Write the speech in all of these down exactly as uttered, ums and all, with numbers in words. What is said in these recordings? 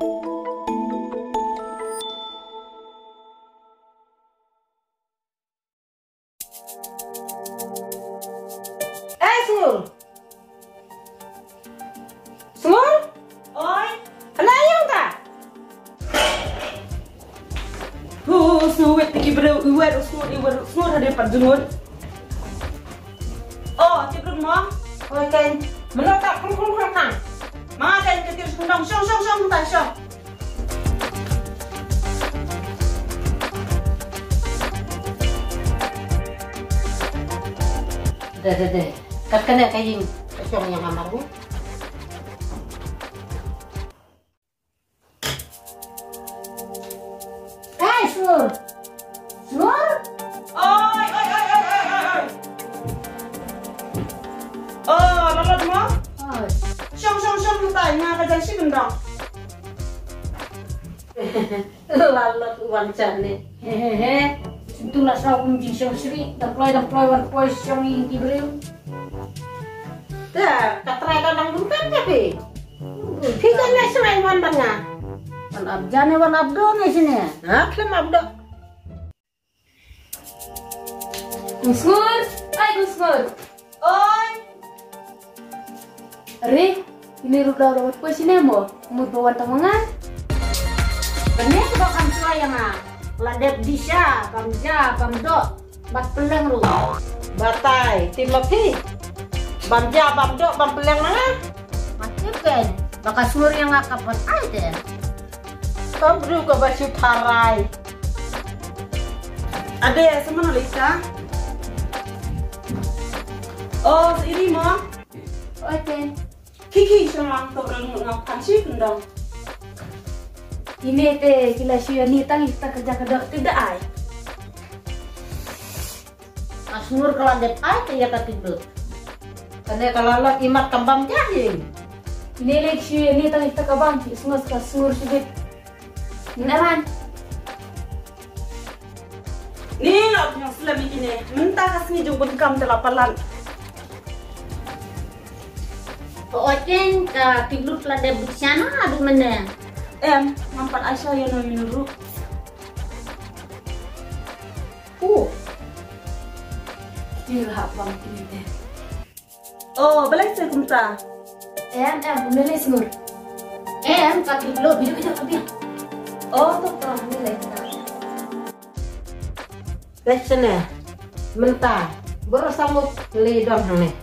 Eh, Sngur. Sngur? Oi. Hana ïa ka? Hu, Sngur, wet ki briew, i wet, Sngur, i wet, Sngur, hade pat jngut. Oh, ti briew mo? Oi, kan. Mano ta, krum, krum, krum, krum. Ma, kan, ka ti sngundong, shong, shong, shong, ta, shong. De, de, de. Kat kane ka ïing ka shong ïa nga marwei. Ai, Sngur. Sngur. Oi, oi, oi, oi, oi, oi, oi. Oh, la lot mo? Oi. Shong, shong, shong, mutai, nga ka jai shi bendong. La lot wan shane. He, he, he. Sintu la saw kum jingshong sri, dang kloi, dang kloi wan poi shong ïing ki briew. Te, ka trai ka dang bun kan ka phi. Phi kan ne shong ai wan ban nga. Wan ap jane, wan ap do ne shine. Ha, khlem ap do. Kong Sngur, ai Kong Sngur. Oi. Are, ine ruh da rawat poi shine mo, mut ba wan tang ma nga. Kane kaba kam shuwa ïa nga. La dep disha, bam ja, bam doh, bad pylleng ruh. Batai, tim la phi. Bam ja, bam doh, bam pylleng ma nga. Matim ken, ba ka Sngur ïa nga ka pat ai te. Ka briew kaba shu tharai. Ade, sa mano lei ka? Oh, sa iri mo? Oi, ten. Khie khie sha lang, to rang mut ngam kan shi kyndong. Ine te ki la shu ïa ni tang ita ka jaka dok ti da ai. Ka Sngur ka la dep ai te ïa ka Tiplut. Kane ka la lok imat kam bam ja hi. Ine lek shu ïa ni tang ita ka bam, ki Sngur ka Sngur shibit. Ni na ran. Ni lok nyong slem ïa kine. Mynta ka sngi jong bun kam te la palat. Ka Ochen ka Tiplut la dep duk shana adu mene. Em, ngam pat ai sha ïa no ïa no ruh. Uh. Ti la hap bang ti te. Oh, balei te kumta? Em, em, kumne lei Sngur. Em, ka Tiplut, bidu, bidu, bidu. Oh, to, to, kumne lei kumta. Bad shane, mynta, baroh saw ngut lei don hangne.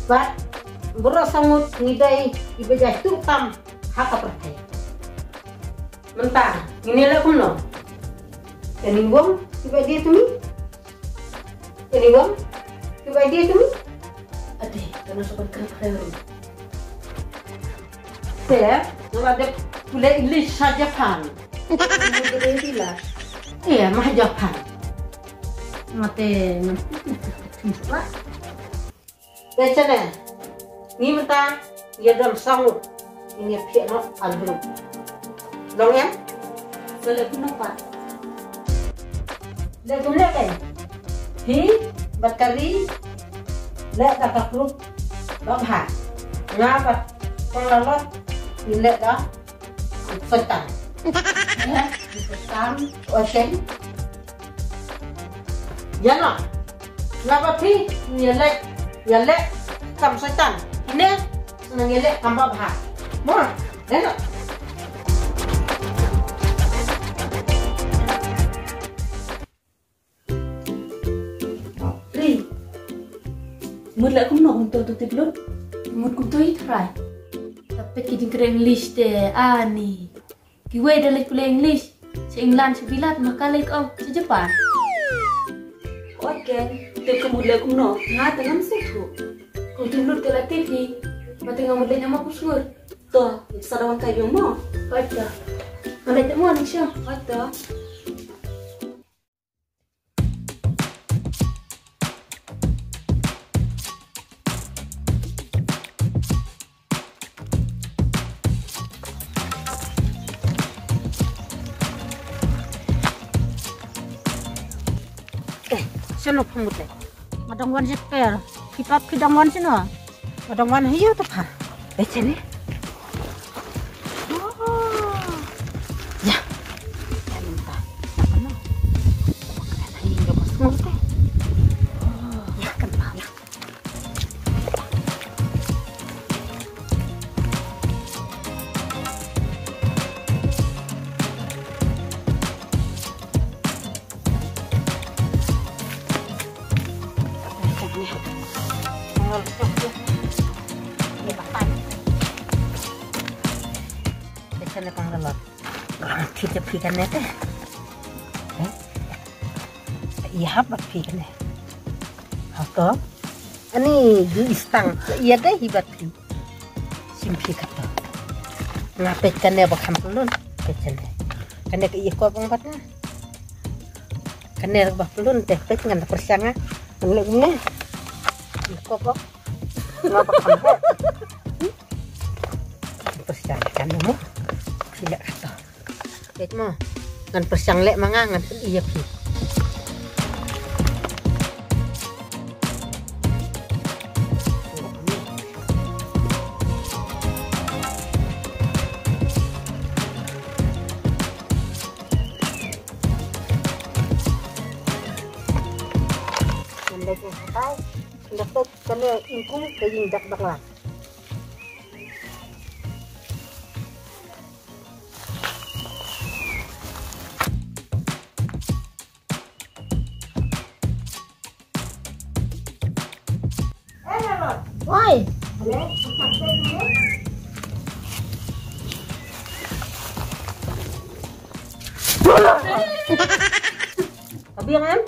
Bad, baroh saw ngut ngi dei iba jai tuh tam ha ka pyrthei. Mynta, ngin ïaleh kumno? Kan ïa wong, iba die to me? Kan ïa wong, iba die to me? Ade, kan sa kan kren kren ru. Te, nga la dep pule English ha Japan. Nga dep pule English. Iya, ma ha Japan. Nga te, nga. Te shane, ngi mynta ïa don saw ngut, ngi ïa phiah noh ar group. Long em? Sa leh kumno pat? Leh kumno leh kein? Phi bad ka Ri leh da ka group babha. Nga bad kong Lalot ngi leh da Soitan. Ïa, Soitan, Ochen. Ïa no. Naba phi, ïa leh, ïa leh kam Soitan. Ine, nang ïa leh kam babha. Mo, ïa no. Ri. Mut leh kumno kumto to Tiplut? Mut kumto i trai. Tapi ki jingkren English te ani. Kiwei da leh pule English. Sha England, sha Bilat, ma ka leh ong sha Japan. Oi ken, te ka mut leh kumno? Nga te ngam sngewthuh. Kum Tiplut te la tip hi. Ma te nga mut leh ïa ma Kong Sngur. To, sa da wan kai biang mo. Oi to. Nga leh te mo ni sha. Oi to. Eh, shano pha mut leh? Nga dang wan jet per. Ki pap ki dang wan shano? Nga dang wan hiu ta pha. Eh, shane. Kane pang da lot. Phi te phi kane te. Eh? Ïa hap ba phi kane. Hato. Ani ju istang. Ïa dei hi ba phi. Sim phi kato. Nga peit kane ba kham pylun. Peit kane. Kane ka ïa kop ong bat nga. Kane ba pylun te peit ngan pyrshang nga. Ngan leh kumne. Ïa kop ong. Nga ba kham peit. Pyrshang kane mo. Phi leh kato. Peit mo. Ngan pyrshang leh ma nga ngan pyn-i ïa phi. Ngan leh ïa katai. Ngan leh kane ingkung ka ïing dak dak lang. Oi. Ka biang em?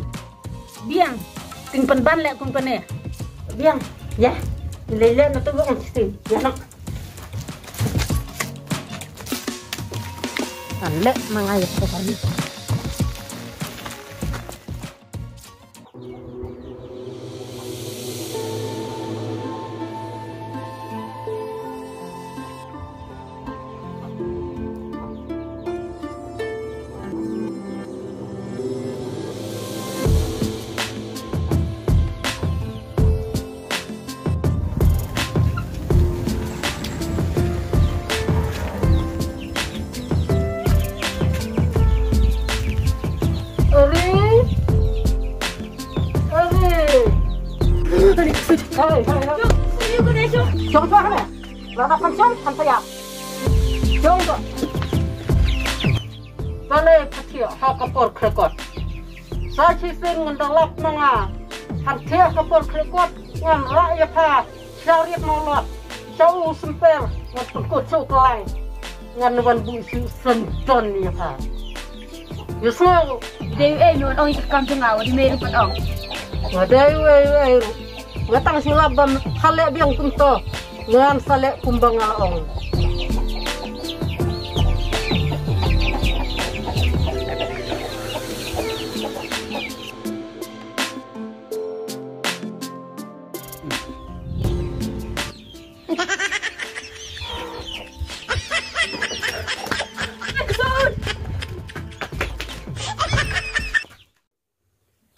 Biang. Ting pynban leh kum kane. Biang. Ya. Lei leh na tu bang sting. Ya nak. Kan leh mangai ko kali. Ari. Ari. Ari. Hai, hai, hai. Jong, jong, jong. Lada phan shong, phan payap. Jong to. Balei pha thiah ha ka por khlekot. Sa shisien ngan da lap ma nga. Phan thiah ka por khlekot ngan rah ïa pha. Sha riat nonglot. Sha u symper ngan pynkut sha u kyllai. Ngan wan buh sha u syndon ïa pha. Ïa sngew. Dei u ei, ngan ong ïa ka kam jong nga, wat dei mei ruh pat ong. Nga dei u ei, u ei ruh. Nga tang shu lap ban ha leh biang kumto. Ngan sa leh kumba nga ong.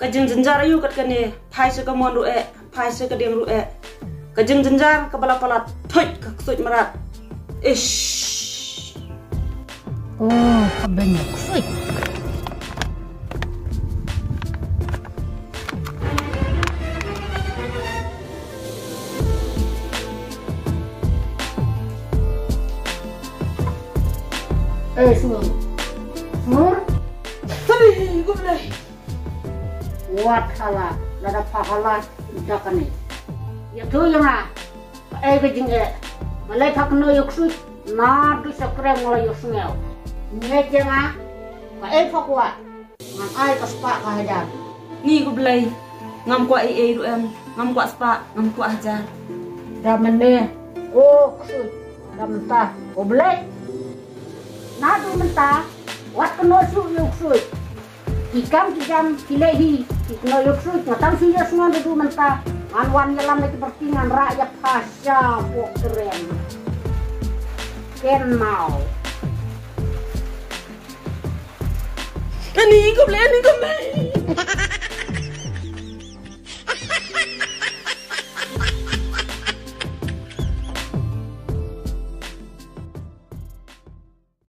Ka jingjynjar aïu kat kane, phai sha ka mon ruh eh, phai sha ka dieng ruh eh. Ka jingjynjar kaba la palat, thuit ka ksuid mrad. Ish. Oh, ka beng ka ksuid. Eh, Smur. Smur. Hei, kum lei. Wat hala, lada pha hala, da kane. Ïathuh ïa nga, kaei ka jingeh. Balei pha kynnoh ïa u ksuid, naduh sa krem nga la ïohsngew. Ngeit ïa nga, kaei pha kwah. Ngan ai ka spah ka hajar. Ngi ko Blei, ngam kwah ei ei ruh em, ngam kwah spah, ngam kwah hajar. Da mynne, o ksuid, da mynta, ko Blei. Naduh mynta, wat kynnoh shuh ïa u ksuid. Ki kam ki jam ki leh hi, ki kynnoh ïa u ksuid, nga tang shu ïohsngew naduh mynta, ngan wan ïalam da ki pyrthei ngan rah ïa pha sha poh krem. Ken mau. Ani ko Blei, ani ko Blei.